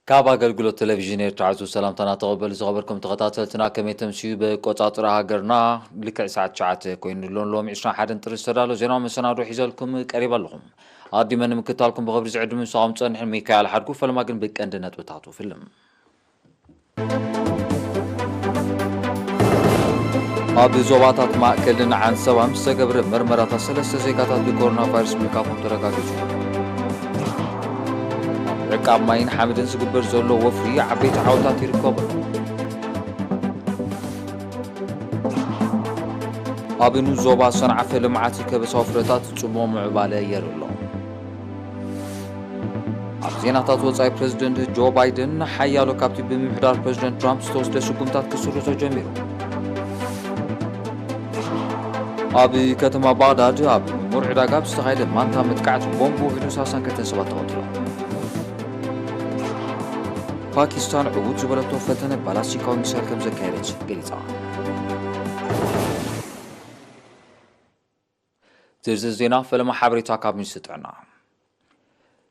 ካብ ኣገልግሎት ቴሌቪዥን ኤርትራ ዕዙዝ ሰላምታና ተቐበሉ። ዝኸበርኩም ተኸታተልትና፣ ከመይ ተምስዩ? ብቆጻጽራ ሃገርና ልክዕ ሰዓት ትሽዓተ ኮይኑ ኣሎ። ሎሚ ዕስራን ሓደን ጥሪ ዝተዳሎ ዜናዊ መሰናዶ ሒዘልኩም ቀሪበ ኣለኹም። ኣዲመ ንምክታልኩም ብኽብሪ ዝዕድም ምሳኹም ጸንሕ ሚካኤል ሓድጉ። ፈለማ ግን ብቀንዲ ነጥብታቱ ፍልም። ኣብ ዞባታት ማእከልን ዓንሰባን ዝተገብረ መርመራታት ሰለስተ ዜጋታት ብኮሮና ቫይረስ ምልካፎም ተረጋጊጹ። ኣብ ዕቃብ ማይን ሓመድን ዝግበር ዘሎ ወፍሪ ዓበይቲ ዓወታት ይርከቡ። ኣብ ንኡስ ዞባ ሰንዓፈ ልምዓት ከበሳዊ ፍረታት ጽቡቕ ምዕባለ የርኢ ኣሎ። ኣብ ዜናታት ወጻኢ፣ ፕረዚደንት ጆ ባይደን ሓያሎ ካብቲ ብምምሕዳር ፕረዚደንት ትራምፕ ዝተወስደ ስጉምታት ክስርዞ ጀሚሩ። ኣብ ከተማ ባግዳድ ኣብ ምሙር ዕዳጋ ብዝተኻየደ ማንታ መጥቃዕቲ ቦምብ ውሕዱ ሰላሳን ክልተን ሰባት ተቐቲሎም። ፓኪስታን ዕዉት ዝበለቶ ፈተነ ባላስቲካዊ ሚሳይል ከም ዘካየደት ገሊጻ። ዝርዝር ዜና ፈለማ ሓበሬታ ካብ ሚኒስትሪ ጥዕና።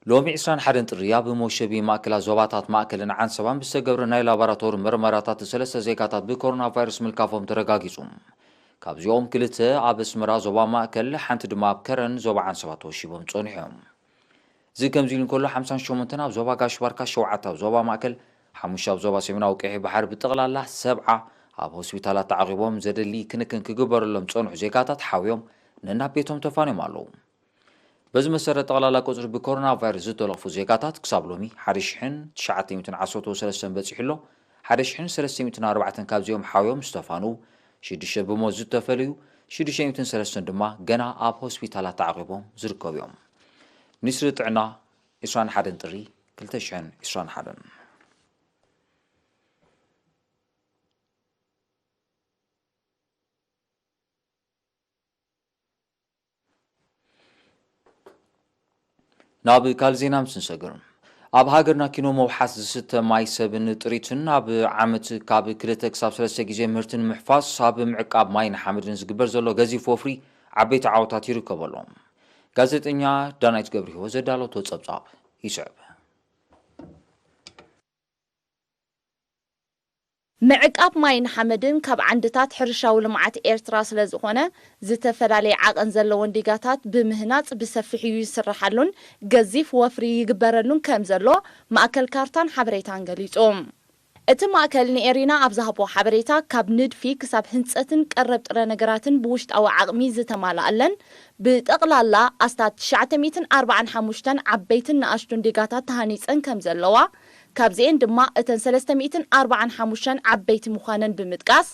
ሎሚ ዕስራን ሓደን ጥሪ ኣብ መውሸቢ ማእከላት ዞባታት ማእከልን ዓንሰባን ብዝተገብረ ናይ ላቦራቶሪ መርመራታት ሰለስተ ዜጋታት ብኮሮና ቫይረስ ምልካፎም ተረጋጊጹ። ካብዚኦም ክልተ ኣብ ኣስመራ ዞባ ማእከል፣ ሓንቲ ድማ ኣብ ከረን ዞባ ዓንሰባ ተወሺቦም ጸኒሖም። እዚ ከምዚ ኢሉ እንከሎ፣ ሓምሳን ሸሞንተን ኣብ ዞባ ጋሽ ባርካ፣ ሸውዓተ ኣብ ዞባ ማእከል፣ ሓሙሽተ ኣብ ዞባ ሰሜናዊ ቀይሕ ባሕሪ፣ ብጠቕላላ ሰብዓ ኣብ ሆስፒታላት ተዓቒቦም ዘደሊ ክንክን ክግበረሎም ዝጸንሑ ዜጋታት ሓውዮም ነናብ ቤቶም ተፋንዮም ኣለዉ። በዚ መሰረት፣ ጠቕላላ ቁጽሪ ብኮሮና ቫይረስ ዝተለኽፉ ዜጋታት ክሳብ ሎሚ ሓደ ሽሕን ትሽዓተ ሚእትን ዓሰርተ ሰለስተን በጺሑ ኣሎ። ሓደ ሽሕን ሰለስተ ሚእትን ኣርባዕተን ካብዚኦም ሓውዮም ዝተፋንዉ፣ ሽዱሽተ ብሞት ዝተፈለዩ፣ ሽዱሽተ ሚእትን ሰለስተን ድማ ገና ኣብ ሆስፒታላት ተዓቒቦም ዝርከቡ እዮም። ሚኒስትሪ ጥዕና፣ ዕስራን ሓደን ጥሪ ክልተ ሽሕን ዕስራን ሓደን። ናብ ካልእ ዜና ምስ ንሰግር፣ ኣብ ሃገርና ኪኖ መውሓስ ዝስተ ማይ ሰብን ጥሪትን ኣብ ዓመት ካብ ክልተ ክሳብ ሰለስተ ግዜ ምህርቲ ንምሕፋስ ኣብ ምዕቃብ ማይን ሓመድን ዝግበር ዘሎ ገዚፍ ወፍሪ ዓበይቲ ዓወታት ይርከበሎም። ጋዜጠኛ ዳናይት ገብረህይወት ዘዳለቶ ጸብጻብ ይስዕብ። ምዕቃብ ማይን ሓመድን ካብ ዓንድታት ሕርሻዊ ልምዓት ኤርትራ ስለ ዝኾነ፣ ዝተፈላለየ ዓቐን ዘለወን ዲጋታት ብምህናጽ ብሰፊሑ ይስርሓሉን ገዚፍ ወፍሪ ይግበረሉን ከም ዘሎ ማእከል ካርታን ሓበሬታን ገሊጹ። እቲ ማእከል ንኤሪና ኣብ ዝሃቦ ሓበሬታ፣ ካብ ንድፊ ክሳብ ህንጸትን ቀረብ ጥረ ነገራትን ብውሽጣዊ ዓቕሚ ዝተማልኣለን ብጠቕላላ ኣስታት ትሽዓተ ሚእትን ኣርባዓን ሓሙሽተን ዓበይትን ንኣሽቱን ዲጋታት ተሃኒጸን ከም ዘለዋ፣ ካብዚኤን ድማ እተን ሰለስተ ሚእትን ኣርባዓን ሓሙሽተን ዓበይቲ ምዃነን ብምጥቃስ፣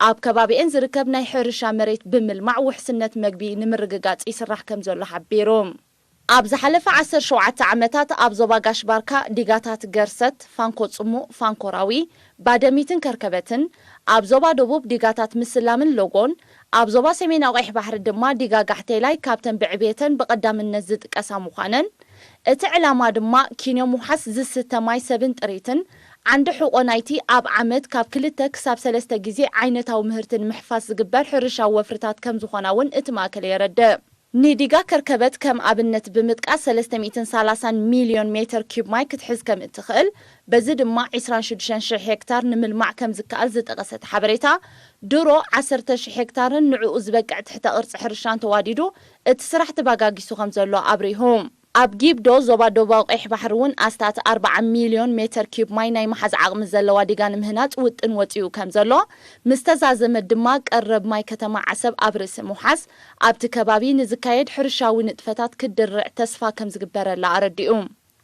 ኣብ ከባቢኤን ዝርከብ ናይ ሕርሻ መሬት ብምልማዕ ውሕስነት መግቢ ንምርግጋጽ ይስራሕ ከም ዘሎ ሓቢሩ። ኣብ ዝሓለፈ ዓሰርተ ሸውዓተ ዓመታት ኣብ ዞባ ጋሽ ባርካ ዲጋታት ገርሰት፣ ፋንኮ ጽሙእ፣ ፋንኮራዊ፣ ባደሚትን ከርከበትን፣ ኣብ ዞባ ደቡብ ዲጋታት ምስላምን ሎጎን፣ ኣብ ዞባ ሰሜናዊ ቀይሕ ባሕሪ ድማ ዲጋ ጋሕቴላይ ካብተን ብዕብየተን ብቐዳምነት ዝጥቀሳ ምዃነን፣ እቲ ዕላማ ድማ ኪኖ ምውሓስ ዝስተ ማይ ሰብን ጥሪትን፣ ዓንዲ ሕቖ ናይቲ ኣብ ዓመት ካብ ክልተ ክሳብ ሰለስተ ግዜ ዓይነታዊ ምህርቲ ንምሕፋስ ዝግበር ሕርሻዊ ወፍርታት ከም ዝኾና እውን እቲ ማእከል የረድእ። ንዲጋ ከርከበት ከም ኣብነት ብምጥቃስ፣ ሰለስተ ሚእትን ሰላሳን ሚልዮን ሜተር ኪዩብ ማይ ክትሕዝ ከም እትኽእል፣ በዚ ድማ ዕስራን ሽዱሽተን ሽሕ ሄክታር ንምልማዕ ከም ዝከኣል ዝጠቐሰት ሓበሬታ፣ ድሮ ዓሰርተ ሽሕ ሄክታርን ንዕኡ ዝበቅዕ ትሕተ ቅርጺ ሕርሻን ተዋዲዱ እቲ ስራሕ ተባጋጊሱ ከም ዘሎ ኣብሪሁ። ኣብ ጊብዶ ዞባ ደቡባዊ ቀይሕ ባሕሪ እውን ኣስታት ኣርባዓ ሚልዮን ሜተር ኪዩብ ማይ ናይ ምሓዝ ዓቕሚ ዘለዋ ዲጋ ንምህናጽ ውጥን ወጺኡ ከም ዘሎ፣ ምስ ተዛዘመ ድማ ቀረብ ማይ ከተማ ዓሰብ ኣብ ርእሲ ምውሓስ፣ ኣብቲ ከባቢ ንዝካየድ ሕርሻዊ ንጥፈታት ክድርዕ ተስፋ ከም ዝግበረላ ኣረዲኡ።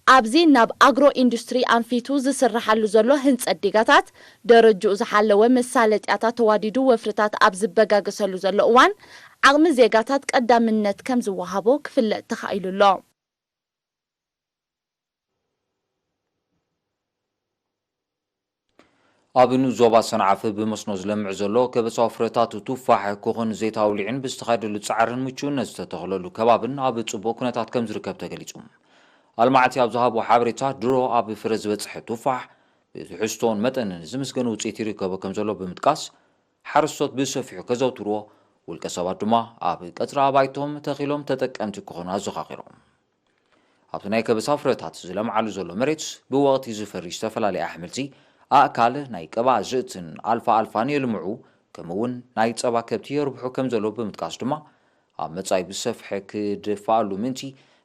ኣብዚ ናብ ኣግሮ ኢንዱስትሪ ኣንፊቱ ዝስርሓሉ ዘሎ ህንጸት ዲጋታት፣ ደረጅኡ ዝሓለወ መሳለጥያታት ተዋዲዱ ወፍርታት ኣብ ዝበጋገሰሉ ዘሎ እዋን፣ ዓቕሚ ዜጋታት ቀዳምነት ከም ዝወሃቦ ክፍለጥ ተኻኢሉ ኣሎ። ኣብ ንኡስ ዞባ ሰንዓፈ ብመስኖ ዝለምዕ ዘሎ ከበሳዊ ፍረታት ቱፋሕ፣ ኮኾን ዘይት ኣውሊዕን ብዝተኻየደሉ ጻዕርን ምቹእነት ዝተተኽለሉ ከባብን ኣብ ጽቡቕ ኩነታት ከም ዝርከብ ተገሊጹ። ኣልማዕቲ ኣብ ዝሃቦ ሓበሬታ፣ ድሮ ኣብ ፍረ ዝበጽሐ ቱፋሕ ብትሕዝቶን መጠንን ዝምስገን ውጽኢት ይርከቦ ከም ዘሎ ብምጥቃስ፣ ሓረስቶት ብሰፊሑ ከዘውትርዎ፣ ውልቀ ሰባት ድማ ኣብ ቀጽሪ ኣባይቶም ተኺሎም ተጠቀምቲ ክኾኑ ኣዘኻኺሮም። ኣብቲ ናይ ከበሳ ፍረታት ዝለምዓሉ ዘሎ መሬት ብወቕቲ ዝፈሪ ዝተፈላለዩ ኣሕምልቲ፣ ኣእካል፣ ናይ ቀባ ኣዝርእትን ኣልፋ ኣልፋን የልምዑ፣ ከምኡ እውን ናይ ጸባ ከብቲ የርብሑ ከም ዘለዉ ብምጥቃስ ድማ፣ ኣብ መጻኢ ብሰፍሐ ክድፋኣሉ ምእንቲ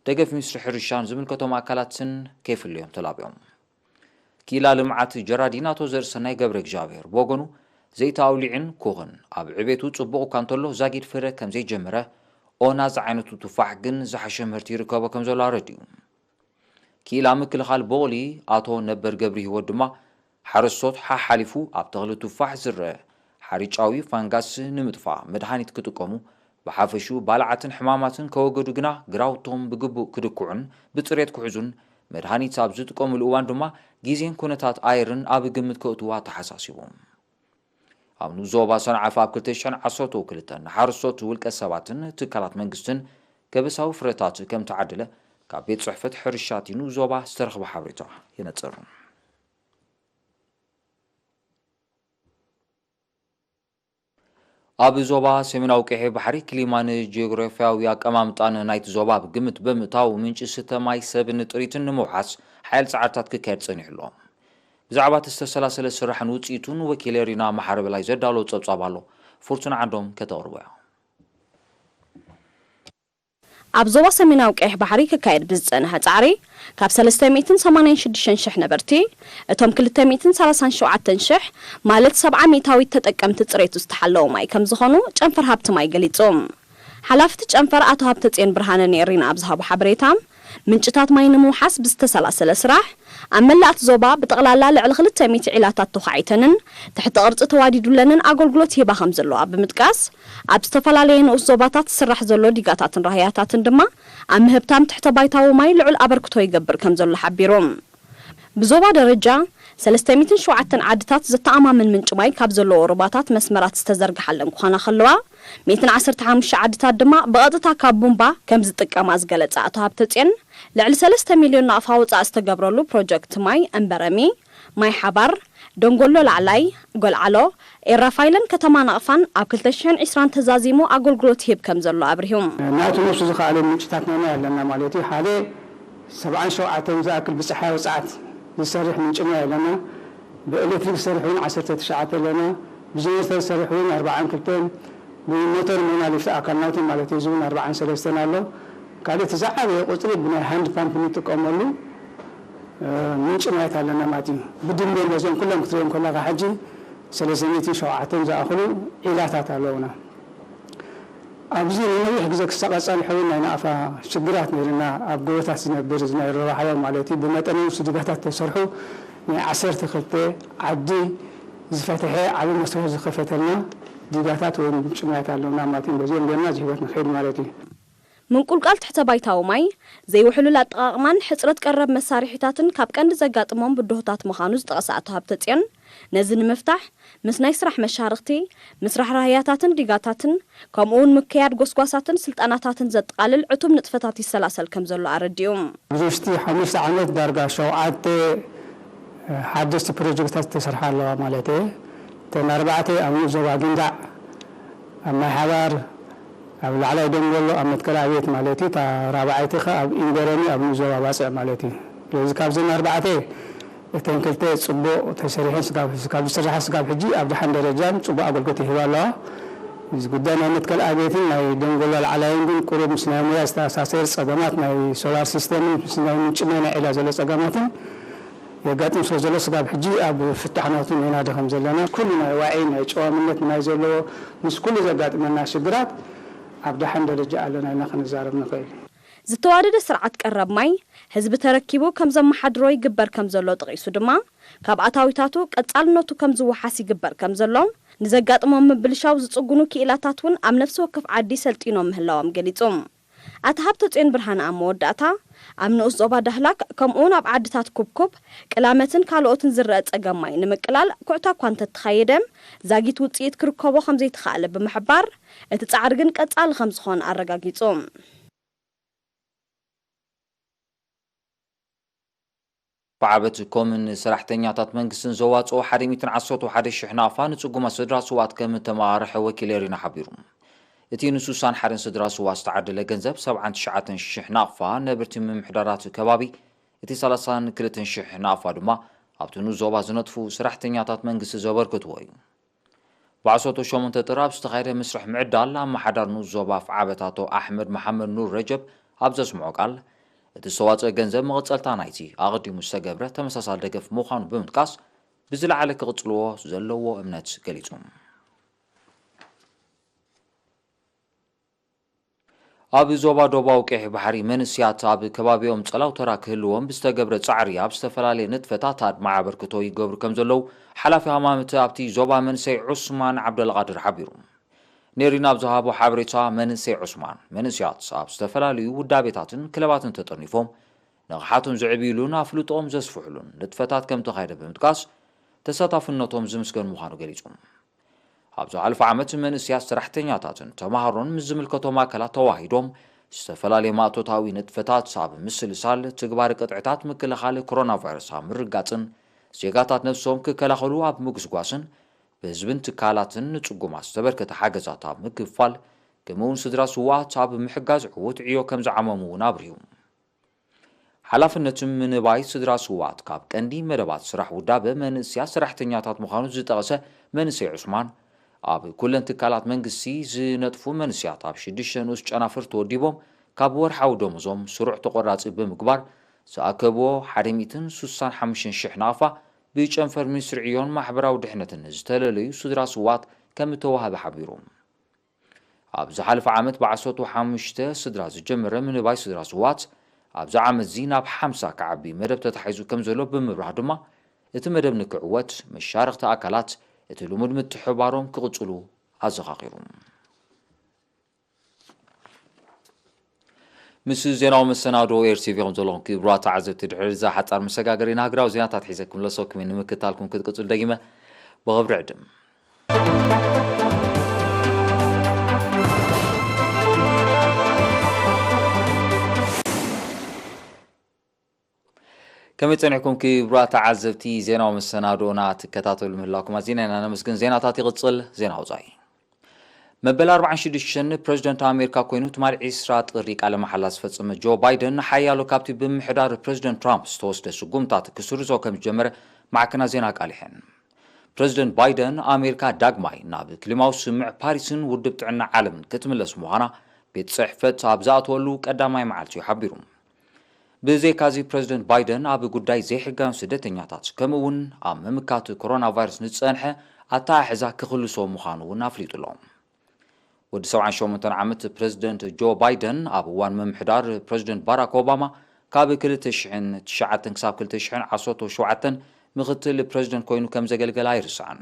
ደገፍ ሚኒስትሪ ሕርሻን ዝምልከቶም ኣካላትን ከይፍለዮም ተላብዮም። ክኢላ ልምዓት ጀራዲን ኣቶ ዘርእሰናይ ገብረ እግዚኣብሔር ብወገኑ፣ ዘይቲ ኣውሊዕን ኮኽን ኣብ ዕቤቱ ጽቡቕ እኳ እንተሎ ዛጊድ ፍረ ከም ዘይጀመረ፣ ኦና ዝዓይነቱ ቱፋሕ ግን ዝሓሸ ምህርቲ ይርከቦ ከም ዘሎ ኣረዲኡ። ክኢላ ምክልኻል ቦቕሊ ኣቶ ነበር ገብረ ህይወት ድማ፣ ሓረስቶት ሓሓሊፉ ኣብ ተኽሊ ቱፋሕ ዝረአ ሓሪጫዊ ፋንጋስ ንምጥፋእ መድሃኒት ክጥቀሙ፣ ብሓፈሽኡ ባልዓትን ሕማማትን ከወገዱ ግና ግራውቶም ብግቡእ ክድኩዑን ብጽሬት ክሕዙን፣ መድሃኒት ኣብ ዝጥቀሙሉ እዋን ድማ ግዜን ኩነታት ኣየርን ኣብ ግምት ከእትዉ ኣተሓሳሲቡ። ኣብ ንኡስ ዞባ ሰንዓፈ ኣብ ክልተ ሽሕን ዓሰርተ ክልተን ንሓረስቶት ውልቀ ሰባትን ትካላት መንግስትን ከበሳዊ ፍረታት ከም ተዓደለ ካብ ቤት ጽሕፈት ሕርሻ እቲ ንኡስ ዞባ ዝተረኽበ ሓበሬታ የነጽር። ኣብ ዞባ ሰሜናዊ ቀይሕ ባሕሪ ክሊማን ጂኦግራፊያዊ ኣቀማምጣን ናይቲ ዞባ ኣብ ግምት ብምእታው ምንጪ ስተ ማይ ሰብን ጥሪትን ንምውሓስ ሓያል ጻዕርታት ክካየድ ጸኒሑ ኣሎ። ብዛዕባ እቲ ዝተሰላሰለ ስራሕን ውጽኢቱን ወኪለ ሪና መሓሪ በላይ ዘዳለዎ ጸብጻብ ኣሎ። ፍርቱና ዓንዶም ከተቕርቦ እያ። ኣብ ዞባ ሰሜናዊ ቀይሕ ባሕሪ ክካየድ ብዝጸንሐ ጻዕሪ፣ ካብ ሰለስተ ሚእትን ሰማንያን ሽዱሽተን ሽሕ ነበርቲ፣ እቶም ክልተ ሚእትን ሰላሳን ሸውዓተን ሽሕ፣ ማለት ሰብዓ ሚእታዊት ተጠቀምቲ ጽሬቱ ዝተሓለወ ማይ ከም ዝኾኑ ጨንፈር ሃብቲ ማይ ገሊጹ። ሓላፊ እቲ ጨንፈር ኣቶ ሃብተጽዮን ብርሃነ ንኤሪና ኣብ ዝሃቦ ሓበሬታ፣ ምንጭታት ማይ ንምውሓስ ብዝተሰላሰለ ስራሕ፣ ኣብ መላእ እቲ ዞባ ብጠቕላላ ልዕሊ ክልተ ሚእቲ ዒላታት ተዃዒተንን ትሕቲ ቅርጺ ተዋዲዱለንን ኣገልግሎት ይህባ ከም ዘለዋ ብምጥቃስ፣ ኣብ ዝተፈላለየ ንኡስ ዞባታት ዝስራሕ ዘሎ ዲጋታትን ራህያታትን ድማ ኣብ ምህብታም ትሕተ ባይታዊ ማይ ልዑል ኣበርክቶ ይገብር ከም ዘሎ ሓቢሩ። ብዞባ ደረጃ፣ ሰለስተ ሚእትን ሸውዓተን ዓድታት ዘተኣማምን ምንጪ ማይ ካብ ዘለዎ ሩባታት መስመራት ዝተዘርግሓለን ክኾና ከለዋ፣ ሚእትን ዓሰርተ ሓሙሽተ ዓድታት ድማ ብቐጥታ ካብ ቡምባ ከም ዝጥቀማ ዝገለጸ ኣቶ ሃብተጽዮን፣ ልዕሊ ሰለስተ ሚልዮን ናቕፋ ወጻኢ ዝተገብረሉ ፕሮጀክት ማይ እምበረሚ፣ ማይ ሓባር፣ ደንጎሎ ላዕላይ፣ ጎልዓሎ፣ ኤራፋይለን ከተማ ናቕፋን ኣብ ክልተ ሽሕን ዕስራን ተዛዚሙ ኣገልግሎት ይህብ ከም ዘሎ ኣብሪሁ። ናቱ ነብሱ ዝኸኣለ ምንጭታት ናይ ማይ ኣለና ማለት እዩ። ሓደ ሰብዓን ሸውዓተን ዝኣክል ብጸሓያዊ ጸዓት ዝሰርሕ ምንጪ ማይ ኣለና። ብኤሌክትሪክ ዝሰርሕ እውን ዓሰርተ ትሽዓተ ኣለና። ብጀነሬተር ዝሰርሕ እውን ኣርባዓን ክልተን፣ ብሞተር ሞናሊፍት ኣካል ናቱ ማለት እዩ፣ እዚ እውን ኣርባዓን ሰለስተን ኣሎ። ካልእ እቲ ዝዓበየ ቁጽሪ ብናይ ሃንድ ፓምፕ እንጥቀመሉ፣ እ፣ ምንጪ ማያት ኣለና ማለት እዩ። ብድምር ነዚኦም ኩሎም ክትሪኦም ከለኻ ሕጂ ሰለስተ ሚእትን ሸውዓተን ዝኣኽሉ ዒላታት ኣለዉና። ኣብዚ ንነዊሕ ግዜ ክሳቐ ጸኒሑ እውን ናይ ናቕፋ ሽግራት ነይርና፣ ኣብ ጎቦታት ዝነብር፣ እዚ ናይ ሩባ ሓባብ ማለት እዩ። ብመጠኑ ስድጋታት ተሰርሑ ናይ ዓሰርተ ክልተ ዓዲ ዝፈትሐ ዓቢ መስኮት ዝኸፈተልና ዲጋታት ወይ ምንጪ ማያት ኣለውና ማለት እዩ። በዚኦም ጌርና እዚ ህይወት ንኸይድ ማለት እዩ። ምንቁልቃል ትሕተ ባይታዊ ማይ፣ ዘይውሕሉል ኣጠቓቕማን ሕጽረት ቀረብ መሳርሒታትን ካብ ቀንዲ ዘጋጥሞም ብድሆታት ምዃኑ ዝጠቐሰ ኣቶ ሃብተጽዮን፣ ነዚ ንምፍታሕ ምስ ናይ ስራሕ መሻርኽቲ፣ ምስራሕ ራህያታትን ዲጋታትን፣ ከምኡውን ምክያድ ጎስጓሳትን ስልጠናታትን ዘጠቓልል ዕቱብ ንጥፈታት ይሰላሰል ከም ዘሎ ኣረዲኡ። ኣብዚ ውሽጢ ሓሙሽተ ዓመት ዳርጋ ሸውዓተ ሓደስቲ ፕሮጀክታት ዝተሰርሓ ኣለዋ ማለት እየ። እተን ኣርባዕተ ኣብ ንኡስ ዞባ ጊንዳዕ፣ ኣብ ማይ ሓባር፣ ኣብ ላዕላይ ደንጎሎ፣ ኣብ መትከል ኣብየት ማለት እዩ። እታ ራብዓይቲ ኸ ኣብ ኢንገረኒ ኣብ ንኡስ ዞባ ባጽዕ ማለት እዩ። ስለዚ ካብዘን ኣርባዕተ እተን ክልተ ጽቡቕ ተሰሪሐን ስጋብ፣ ካብ ዝስርሓ ስጋብ ሕጂ ኣብ ደሓን ደረጃን ጽቡቕ ኣገልግሎት ይህባ ኣለዋ። እዚ ጉዳይ ናይ መትከል ኣብየትን ናይ ደንጎሎ ላዕላይን ግን ቁሩብ ምስ ናይ ሙያ ዝተኣሳሰር ጸገማት ናይ ሶላር ሲስተምን ምስ ናይ ምንጪ ማይ ናይ ዒላ ዘሎ ጸገማትን የጋጥም ስለ ዘሎ ስጋብ ሕጂ ኣብ ፍታሕ ናቱ ኢና ደኸም ዘለና። ኩሉ ናይ ዋዒ ናይ ጨዋምነት ናይ ዘለዎ ምስ ኩሉ ዘጋጥመና ሽግራት ኣብ ደሓን ደረጃ ኣለና ኢልና ክንዛረብ ንኽእል። ዝተዋደደ ስርዓት ቀረብ ማይ ህዝቢ ተረኪቡ ከም ዘመሓድሮ ይግበር ከም ዘሎ ጠቒሱ ድማ፣ ካብ ኣታዊታቱ ቀጻልነቱ ከም ዝወሓስ ይግበር ከም ዘሎ፣ ንዘጋጥሞም ምብልሻው ዝጽጉኑ ክኢላታት እውን ኣብ ነፍሲ ወከፍ ዓዲ ሰልጢኖም ምህላዎም ገሊጹ። ኣቶ ሃብተጽዮን ብርሃነ ኣብ መወዳእታ፣ ኣብ ንኡስ ዞባ ዳህላክ ከምኡውን ኣብ ዓድታት ኩብኩብ፣ ቅላመትን ካልኦትን ዝረአ ጸገም ማይ ንምቅላል ኩዕታ እኳ እንተተኻየደ፣ ዛጊት ውጽኢት ክርከቦ ከም ዘይተኻእለ ብምሕባር፣ እቲ ጻዕሪ ግን ቀጻሊ ከም ዝኾነ ኣረጋጊጹ። ብዓበት ኮምን ሰራሕተኛታት መንግስትን ዘዋጽኦ ሓደ ሚእትን ዓሰርተ ሓደ ሽሕ ናቕፋ ንጽጉማት ስድራ ስውኣት ከም እተመራረሐ ወኪል ኤሪና ሓቢሩ። እቲ ንስሳን ሓደን ስድራ ስዋ ዝተዓደለ ገንዘብ ሰብዓን ትሽዓተን ሽሕ ናቕፋ ነብርቲ ምምሕዳራት ከባቢ፣ እቲ ሰላሳን ክልተን ሽሕ ናቕፋ ድማ ኣብቲ ንኡስ ዞባ ዝነጥፉ ሰራሕተኛታት መንግስቲ ዘበርክትዎ እዩ። ብዓሰርተ ሸሞንተ ጥሪ ኣብ ዝተኻየደ መስርሕ ምዕዳል፣ ኣመሓዳሪ ንኡስ ዞባ ኣፍዓበት ኣቶ ኣሕመድ መሓመድ ኑር ረጀብ ኣብ ዘስምዖ ቃል፣ እቲ ዝተዋፅአ ገንዘብ መቐፀልታ ናይቲ ኣቐዲሙ ዝተገብረ ተመሳሳሊ ደገፍ ምዃኑ ብምጥቃስ፣ ብዝለዓለ ክቕፅልዎ ዘለዎ እምነት ገሊጹ። ኣብ ዞባ ደቡባዊ ቀይሕ ባሕሪ መንእስያት ኣብ ከባቢኦም ጸላው ተራ ክህልዎም ብዝተገብረ ጻዕሪ ኣብ ዝተፈላለየ ንጥፈታት ኣድማዒ ኣበርክቶ ይገብሩ ከም ዘለዉ ሓላፊ ሃማመተ ኣብቲ ዞባ መንእሰይ ዑስማን ዓብደልቃድር ሓቢሩ። ኔሪን ኣብ ዝሃቦ ሓበሬታ መንእሰይ ዑስማን፣ መንእስያት ኣብ ዝተፈላለዩ ውዳቤታትን ክለባትን ተጠርኒፎም ንቕሓቶም ዘዕብይሉን ኣፍልጦኦም ዘስፍሕሉን ንጥፈታት ከም ተኻየደ ብምጥቃስ ተሳታፍነቶም ዝምስገን ምዃኑ ገሊጹ። ኣብ ዝሓለፈ ዓመት መንእስያት ሰራሕተኛታትን ተማሃሮን ምስ ዝምልከቶም ኣካላት ተዋሂዶም ዝተፈላለዩ ማእቶታዊ ንጥፈታት ኣብ ምስልሳል፣ ትግባረ ቅጥዕታት፣ ምክልኻል ኮሮና ቫይረስ ኣብ ምርጋጽን ዜጋታት ነብሶም ክከላኸሉ ኣብ ምግስጓስን ብህዝብን ትካላትን ንጽጉማት ዝተበርከተ ሓገዛት ኣብ ምክፋል ከምኡውን ስድራ ስዋኣት ኣብ ምሕጋዝ ዕዉት ዕዮ ከም ዝዓመሙ እውን ኣብሪሁ። ሓላፍነት ምንባይ ስድራ ስዋት ካብ ቀንዲ መደባት ስራሕ ውዳበ መንእስያት ሰራሕተኛታት ምዃኑ ዝጠቐሰ መንእሰይ ዑስማን፣ ኣብ ኩለን ትካላት መንግስቲ ዝነጥፉ መንእስያት ኣብ ሽዱሽተ ንኡስ ጨናፍር ተወዲቦም ካብ ወርሓዊ ደሞዞም ስሩዕ ተቆራጺ ብምግባር ዝኣከብዎ ሓደ ሚእትን ስሳን ሓሙሽተን ሽሕ ናቕፋ ብጨንፈር ሚኒስትሪ ዕዮን ማሕበራዊ ድሕነትን ዝተለለዩ ስድራ ስዋት ከም እተዋህበ ሓቢሩ። ኣብ ዝሓለፈ ዓመት ብዓሰርተ ሓሙሽተ ስድራ ዝጀመረ ምንባይ ስድራ ስዋት፣ ኣብዚ ዓመት እዚ ናብ ሓምሳ ክዓቢ መደብ ተታሒዙ ከም ዘሎ ብምብራህ ድማ፣ እቲ መደብ ንክዕወት መሻርኽቲ ኣካላት እቲ ልሙድ ምትሕብባሮም ክቕጽሉ ኣዘኻኺሩ። ምስ ዜናዊ መሰናድኦ ኤር ቲ ቪ ከም ዘለኹም ክቡራት ተዓዘብቲ፣ ድሕሪ እዛ ሓጻር መሰጋገሪና ሃገራዊ ዜናታት ሒዘ ክምለሰኩም እየ። ንምክትታልኩም ክትቅጽሉ ደጊመ ብኽብሪ ዕድም። ከመይ ጸኒሕኩም ክቡራት ተዓዘብቲ፣ ዜናዊ መሰናድኦና ትከታተሉ ምህላውኩም ኣዚና ኢና ነመስግን። ዜናታት ይቕጽል። ዜና ወጻኢ። መበል ኣርባዓን ሽዱሽተን ፕረዚደንት ኣሜሪካ ኮይኑ ትማሊ ዒስራ ጥሪ ቃለ መሓላ ዝፈጸመ ጆ ባይደን፣ ሓያሎ ካብቲ ብምምሕዳር ፕረዚደንት ትራምፕ ዝተወስደ ስጉምታት ክስርዞ ከም ዝጀመረ ማዕከናት ዜና ኣቃሊሐን። ፕረዚደንት ባይደን፣ ኣሜሪካ ዳግማይ ናብ ክሊማዊ ስምምዕ ፓሪስን ውድብ ጥዕና ዓለምን ክትምለስ ምዃና ቤት ጽሕፈት ኣብ ዝኣተወሉ ቀዳማይ መዓልቲ እዩ ሓቢሩ። ብዘይካዚ፣ ፕረዚደንት ባይደን ኣብ ጉዳይ ዘይሕጋውያን ስደተኛታት፣ ከምኡ እውን ኣብ ምምካት ኮሮና ቫይረስ ንዝጸንሐ ኣተሓሕዛ ክኽልሶ ምዃኑ እውን ኣፍሊጡ ኣሎ። ወዲ ሰብዓን ሸሞንተን ዓመት ፕረዚደንት ጆ ባይደን፣ ኣብ እዋን ምምሕዳር ፕረዚደንት ባራክ ኦባማ ካብ ክልተ ሽሕን ትሽዓተን ክሳብ ክልተ ሽሕን ዓሰርተ ሸውዓተን ምኽትል ፕረዚደንት ኮይኑ ከም ዘገልገለ ኣይርሳዕን።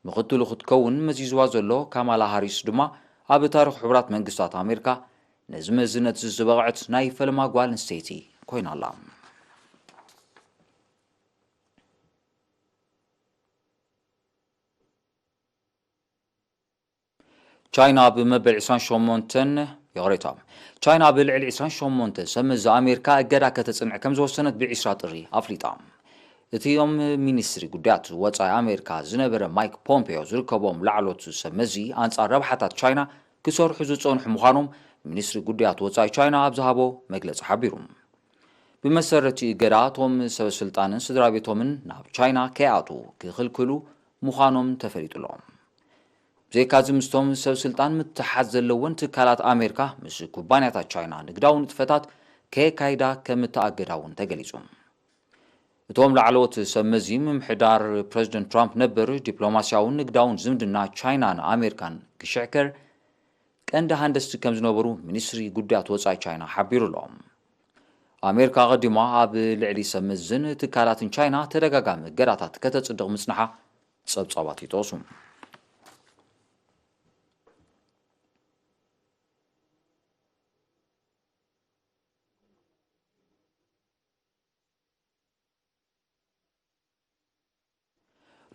ምኽትሉ ክትከውን መዚዝዋ ዘሎ ካማላ ሃሪስ ድማ፣ ኣብ ታሪኽ ሕቡራት መንግስታት ኣሜሪካ ነዚ መዝነት እዚ ዝበቕዐት ናይ ፈለማ ጓል ኣንስተይቲ ኮይና ኣላ። ቻይና ብመበል ዒስራን ሸሞንተን፣ ይቕሬታ፣ ቻይና ብልዕሊ ዒስራን ሸሞንተ ሰብ መዚ ኣሜሪካ እገዳ ከተጽንዕ ከም ዝወሰነት ብዒስራ ጥሪ ኣፍሊጣ። እቲኦም ሚኒስትሪ ጉዳያት ወጻኢ ኣሜሪካ ዝነበረ ማይክ ፖምፔዮ ዝርከቦም ላዕሎት ሰብ መዚ፣ ኣንጻር ረብሓታት ቻይና ክሰርሑ ዝጸንሑ ምዃኖም ሚኒስትሪ ጉዳያት ወጻኢ ቻይና ኣብ ዝሃቦ መግለጺ ሓቢሩ። ብመሰረቲ እገዳ፣ እቶም ሰብ ስልጣንን ስድራ ቤቶምን ናብ ቻይና ከይኣትዉ ክኽልክሉ ምዃኖም ተፈሊጡ ኣሎ። ብዘይካዚ፣ ምስቶም ሰብ ስልጣን ምትሓዝ ዘለወን ትካላት ኣሜሪካ ምስ ኩባንያታት ቻይና ንግዳዊ ንጥፈታት ከየካይዳ ከም እተኣገዳ እውን ተገሊጹ። እቶም ላዕለዎት ሰብ መዚ፣ ምምሕዳር ፕረዚደንት ትራምፕ ነበር ዲፕሎማስያውን ንግዳውን ዝምድና ቻይናን ኣሜሪካን ክሽዕከር ቀንዲ ሃንደስቲ ከም ዝነበሩ ሚኒስትሪ ጉዳያት ወጻኢ ቻይና ሓቢሩ ኣሎ። ኣሜሪካ ኣቐዲማ ኣብ ልዕሊ ሰብ መዝን ትካላትን ቻይና ተደጋጋሚ እገዳታት ከተጽድቕ ምጽንሓ ጸብጻባት ይጠቕሱ።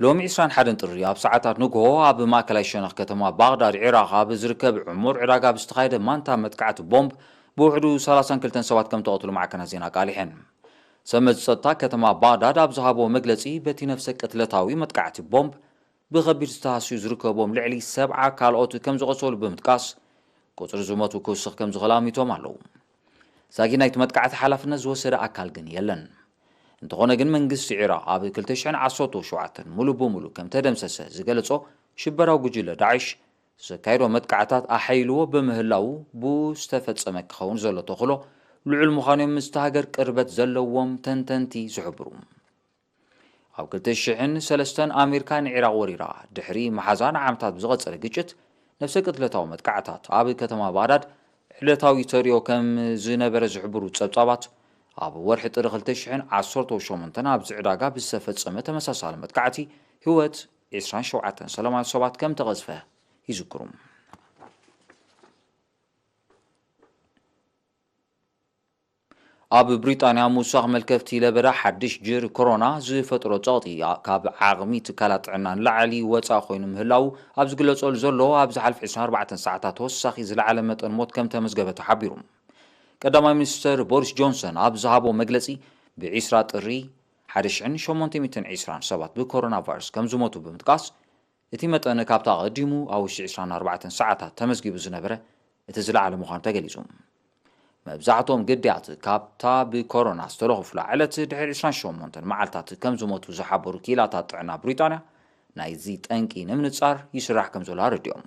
ሎሚ ዒስራን ሓደን ጥሪ ኣብ ሰዓታት ንግሆ ኣብ ማእከላይ ሸነኽ ከተማ ባግዳድ ዒራቕ ኣብ ዝርከብ ዕሙር ዕዳጋ ብዝተኻየደ ማንታ መጥቃዕቲ ቦምብ ብውሕዱ ሰላሳን ክልተን ሰባት ከም ተቐትሉ ማዕከናት ዜና ኣቃሊሐን። ሰብ መዚ ጸጥታ ከተማ ባግዳድ ኣብ ዝሃቦ መግለጺ፣ በቲ ነፍሰ ቅትለታዊ መጥቃዕቲ ቦምብ ብኸቢድ ዝተሃስዩ ዝርከቦም ልዕሊ ሰብዓ ካልኦት ከም ዝቖሰሉ ብምጥቃስ፣ ቁጽሪ ዝሞቱ ክውስኽ ከም ዝኽእል ኣሚቶም ኣለዉ። ሳጊ ናይቲ መጥቃዕቲ ሓላፍነት ዝወሰደ ኣካል ግን የለን። እንተኾነ ግን መንግስቲ ዒራቕ ኣብ ክልተ ሽሕን ዓሰርተ ሸውዓተን ሙሉ ብሙሉ ከም ተደምሰሰ ዝገለጾ ሽበራዊ ጉጅለ ዳዕሽ ዘካየዶ መጥቃዕታት ኣሐይልዎ ብምህላዉ ብዝተፈጸመ ክኸውን ዘሎ ተኽእሎ ልዑል ምዃኑ እዮም ምስቲ ሃገር ቅርበት ዘለዎም ተንተንቲ ዝሕብሩ። ኣብ ክልተ ሽሕን ሰለስተን ኣሜሪካ ንዒራቕ ወሪራ ድሕሪ መሓዛ ንዓመታት ብዝቐጸለ ግጭት፣ ነፍሰ ቅትለታዊ መጥቃዕታት ኣብ ከተማ ባግዳድ ዕለታዊ ተርእዮ ከም ዝነበረ ዝሕብሩ ጸብጻባት፣ ኣብ ወርሒ ጥሪ ክልተ ሽሕን ዓሰርተ ሸሞንተን ኣብዚ ዕዳጋ ብዝተፈጸመ ተመሳሳሊ መጥቃዕቲ ህይወት ዕስራን ሸውዓተን ሰላማውያን ሰባት ከም ተቐዝፈ ይዝክሩ። ኣብ ብሪጣንያ ምውሳኽ መልከፍቲ ለበዳ ሓድሽ ጅር ኮሮና ዝፈጥሮ ጸቕጢ፣ ካብ ዓቕሚ ትካላት ጥዕና ንላዕሊ ወጻኢ ኮይኑ ምህላዉ ኣብ ዝግለጸሉ ዘሎ፣ ኣብ ዝሓልፍ ዕስራን ኣርባዕተን ሰዓታት ተወሳኺ ዝለዓለ መጠን ሞት ከም ተመዝገበ ተሓቢሩ። ቀዳማይ ሚኒስተር ቦሪስ ጆንሰን ኣብ ዝሃቦ መግለጺ፣ ብዒስራ ጥሪ ሓደ ሽሕን ሸሞንተ ሚእትን ዕስራን ሰባት ብኮሮና ቫይረስ ከም ዝሞቱ ብምጥቃስ፣ እቲ መጠን ካብታ ኣቐዲሙ ኣብ ውሽጢ ዕስራን ኣርባዕተን ሰዓታት ተመዝጊቡ ዝነበረ እቲ ዝለዓለ ምዃኑ ተገሊጹ። መብዛሕትኦም ግዳያት ካብታ ብኮሮና ዝተለኽፉላ ዕለት ድሕሪ ዕስራን ሸሞንተን መዓልታት ከም ዝሞቱ ዝሓበሩ ክኢላታት ጥዕና ብሪጣንያ፣ ናይዚ ጠንቂ ንምንጻር ይስራሕ ከም ዘሎ ኣረዲኦም።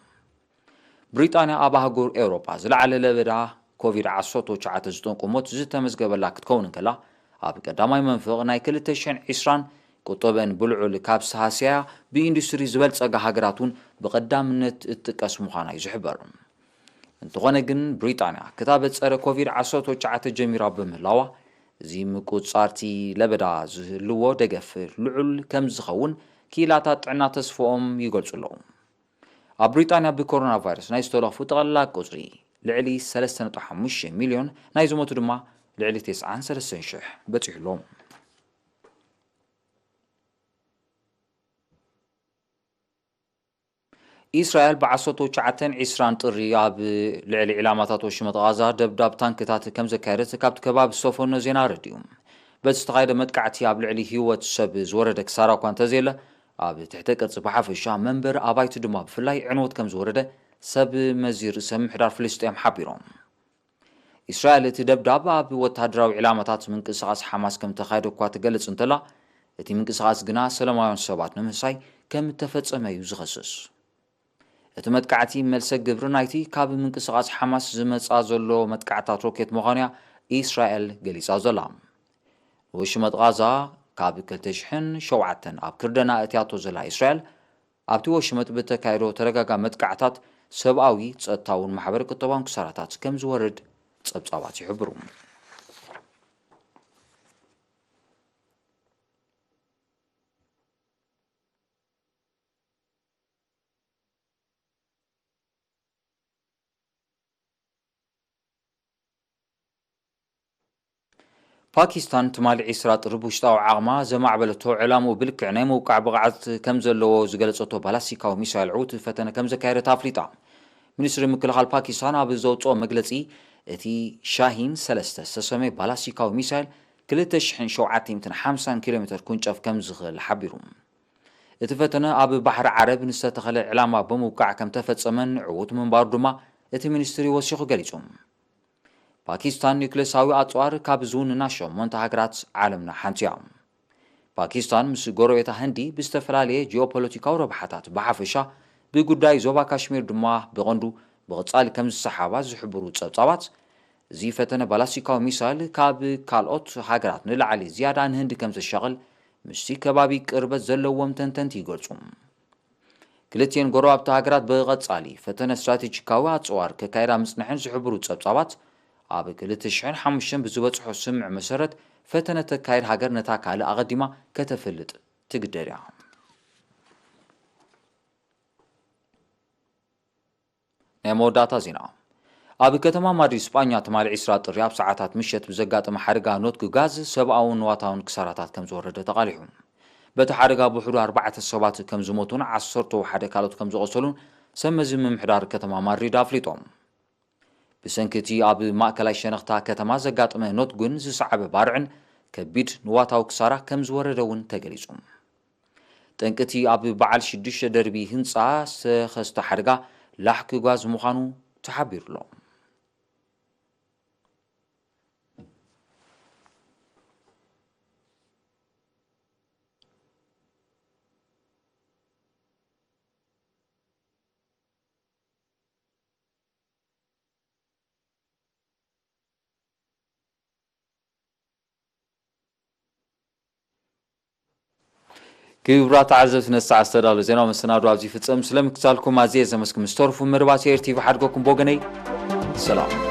ብሪጣንያ ኣብ ኣህጉር ኤውሮጳ ዝለዓለ ለበዳ ኮቪድ ዓሰርተ ትሽዓተ ዝጠንቁ ሞት ዝተመዝገበላ ክትከውን እንከላ፣ ኣብ ቀዳማይ መንፍቕ ናይ ክልተ ሽሕን ዕስራን ቁጠበን ብልዑል ካብ ዝተሃስያ ብኢንዱስትሪ ዝበልጸጋ ሃገራት እውን ብቐዳምነት እትጥቀስ ምዃና እዩ ዝሕበር። እንተኾነ ግን ብሪጣንያ ክታበት ጸረ ኮቪድ ዓሰርተ ትሽዓተ ጀሚራ ብምህላዋ፣ እዚ ምቁጽጻር እቲ ለበዳ ዝህልዎ ደገፍ ልዑል ከም ዝኸውን ክኢላታት ጥዕና ተስፍኦም ይገልጹ ኣለዉ። ኣብ ብሪጣንያ ብኮሮና ቫይረስ ናይ ዝተለኽፉ ጠቕላላ ቁጽሪ ልዕሊ ሰለስተ ነጥቢ ሓሙሽተ ሚልዮን፣ ናይ ዝሞቱ ድማ ልዕሊ ተስዓን ሰለስተን ሽሕ በጺሑ ኣሎ። ኢስራኤል ብዓሰርተ ትሽዓተን ዕስራን ጥሪ ኣብ ልዕሊ ዒላማታት ወሽመጥ ቓዛ ደብዳብ ታንክታት ከም ዘካየደት ካብቲ ከባቢ ዝተፈኖ ዜና ኣረዲኡ። በቲ ዝተኻየደ መጥቃዕቲ ኣብ ልዕሊ ህይወት ሰብ ዝወረደ ክሳራ እኳ እንተዘየለ፣ ኣብ ትሕተ ቅርጺ ብሓፈሻ መንበሪ ኣባይቲ ድማ ብፍላይ ዕንወት ከም ዝወረደ ሰብ መዚ ርእሰ ምምሕዳር ፍልስጤም ሓቢሮም። ኢስራኤል እቲ ደብዳብ ኣብ ወተሃደራዊ ዒላማታት ምንቅስቓስ ሓማስ ከም ተኻየደ እኳ ትገልጽ እንተላ፣ እቲ ምንቅስቓስ ግና ሰላማውያን ሰባት ንምህሳይ ከም እተፈጸመ እዩ ዝኸስስ። እቲ መጥቃዕቲ መልሰ ግብሪ ናይቲ ካብ ምንቅስቓስ ሓማስ ዝመጻ ዘሎ መጥቃዕታት ሮኬት ምዃኑ'ያ ኢስራኤል ገሊጻ ዘላ። ንወሽመጥ ቓዛ ካብ ክልተ ሽሕን ሸውዓተን ኣብ ክርደና እትያቶ ዘላ ኢስራኤል፣ ኣብቲ ወሽመጥ ብተካየዶ ተደጋጋሚ መጥቃዕታት ሰብኣዊ፣ ጸጥታውን ማሕበረ ቁጠባውን ክሳራታት ከም ዝወርድ ጸብጻባት ይሕብሩ። ፓኪስታን ትማሊ ዕስራ ጥሪ ብውሽጣዊ ዓቕማ ዘማዕበለቶ ዕላምኡ ብልክዕ ናይ ምውቃዕ ብቕዓት ከም ዘለዎ ዝገለጸቶ ባላስቲካዊ ሚሳይል ዕዉት ፈተነ ከም ዘካየደት ኣፍሊጣ። ሚኒስትሪ ምክልኻል ፓኪስታን ኣብ ዘውጽኦ መግለጺ፣ እቲ ሻሂን ሰለስተ ዝተሰመየ ባላስቲካዊ ሚሳይል ክልተ ሽሕን ሸውዓተ ሚእትን ሓምሳን ኪሎ ሜተር ኩንጨፍ ከም ዝኽእል ሓቢሩ። እቲ ፈተነ ኣብ ባሕሪ ዓረብ ንዝተተኸለ ዕላማ ብምውቃዕ ከም ተፈጸመን ዕዉት ምንባሩ ድማ እቲ ሚኒስትሪ ወሲኹ ገሊጹ። ፓኪስታን ኒውክሌሳዊ ኣጽዋር ካብ ዝውንና ሸሞንተ ሃገራት ዓለምና ሓንቲ እያ። ፓኪስታን ምስ ጎረቤታ ህንዲ ብዝተፈላለየ ጂኦፖለቲካዊ ረብሓታት ብሓፈሻ፣ ብጉዳይ ዞባ ካሽሚር ድማ ብቐንዱ ብቐጻሊ ከም ዝሰሓባ ዝሕብሩ ጸብጻባት፣ እዚ ፈተነ ባላስቲካዊ ሚሳይል ካብ ካልኦት ሃገራት ንላዕሊ ዝያዳ ንህንዲ ከም ዘሻቕል ምስቲ ከባቢ ቅርበት ዘለዎም ተንተንቲ ይገልጹ። ክልቲኤን ጎረባብቲ ሃገራት ብቐጻሊ ፈተነ ስትራቴጂካዊ ኣጽዋር ከካይዳ ምጽንሐን ዝሕብሩ ጸብጻባት፣ ኣብ ክልተ ሽሕን ሓሙሽተን ብዝበጽሖ ስምምዕ መሰረት፣ ፈተነ ተካይድ ሃገር ነታ ካልእ ኣቐዲማ ከተፍልጥ ትግደድ እያ። ናይ መወዳእታ ዜና። ኣብ ከተማ ማድሪድ ስጳኛ ትማሊ ዕስራ ጥሪ ኣብ ሰዓታት ምሸት ብዘጋጠመ ሓደጋ ኖትጉ ጋዝ ሰብኣውን ንዋታውን ክሳራታት ከም ዝወረደ ተቓሊሑ። በቲ ሓደጋ ብውሕዱ ኣርባዕተ ሰባት ከም ዝሞቱን ዓሰርተ ሓደ ካልኦት ከም ዝቖሰሉን ሰብ መዚ ምምሕዳር ከተማ ማድሪድ ኣፍሊጦም። ብሰንኪ እቲ ኣብ ማእከላይ ሸነኽታ ከተማ ዘጋጠመ ኖትጉን ዝሰዓበ ባርዕን ከቢድ ንዋታዊ ክሳራ ከም ዝወረደ እውን ተገሊጹ። ጠንቂ እቲ ኣብ በዓል ሽዱሽተ ደርቢ ህንፃ ዝተኸስተ ሓደጋ ላሕኪ ጓዝ ምዃኑ ተሓቢሩ ኣሎ። ክቡራት ተዓዘብቲ፣ ነቲ ሰዓት ዝተዳለወ ዜናዊ መሰናድኦ ኣብዚ ይፍጸም። ስለ ምክትታልኩም ኣዝየ ዘመስግን። ምስ ተረፉ መደባት ኤር ቲቪ ሓድገኩም። ብወገነይ ሰላም።